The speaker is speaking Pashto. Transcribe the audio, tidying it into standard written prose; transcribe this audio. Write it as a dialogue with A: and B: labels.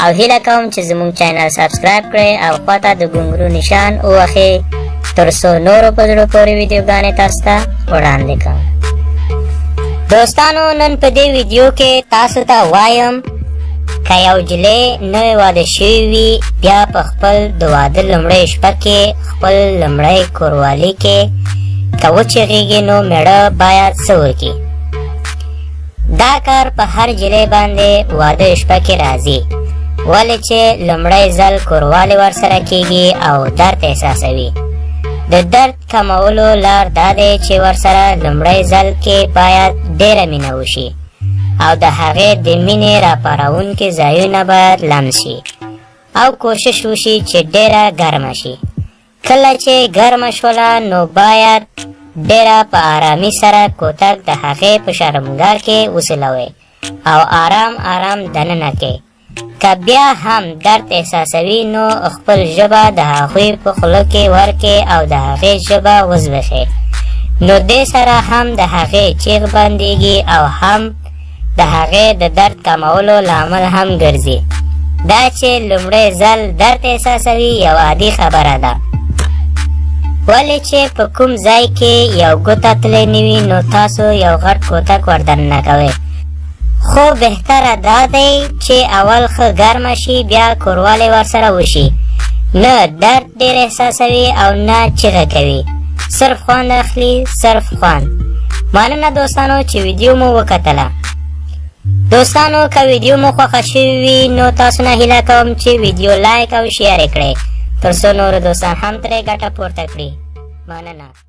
A: او هیله کوم چې زموږ چینل سبسکرایب کړئ او خواته د ګونګرو نشان ووهئ تر څو نورو په زړه پورې ویډیوګانې تاسو ته وړاندې کړم. دوستانو، نن په دې ویډیو کې تاسو ته وایم که یو جلۍ نوې واده شوي وي، بیا په خپل د واده لومړۍ شپه کې خپل لومړی کوروالي کې که وچغېږي نو مېړه باید څه وکړي؟ دا کار په هر جلۍ باندې واده شپه کې راځي، ولې چې لومړی ځل کوروالی ورسره کیږي او درد احساسوي. د درد کمولو لار دا دی چې ورسره لومړی ځل کې باید ډېره مینه وشي او د هغې د مینې راپارونکي ځایونه باید لمس شي او کوشش وشي چې ډېره ګرمه شي. کله چې ګرمه شوله نو باید ډېره په آرامي سره کوتک د هغې په شرمګاه کې وسلوئ او آرام آرام دننه کې. که بیا هم درد احساسوي نو خپل ژبه د هغوی په خوله کې ورکې او د هغې ژبه وزبښې، نو دې سره هم د هغې چیغ بندیږي او هم د هغې د درد کمولو لامل هم ګرځي. دا چې لومړی ځل درد احساسوي یو عادي خبره ده، ولې چې په کوم ځای کې یو ګوته تللی نه وي نو تاسو یو غټ کوتک وردننه کوئ. خو بهتره دا دی چې اول ښه ګرمه شي بیا کوروالی ورسره وشي. نه درد ډېر احساسوي او نه چیغه کوي، صرف خوند اخلي، صرف خوند. مننه دوستانو چې ویډیو مو وکتله. دوستانو، که ویډیو مو خوښه شوې وي نو تاسو نه هیله کوم چې ویډیو لایک او شیر کړئ تر څو نور دوستان هم ترې ګټه پورته کړي. مننه.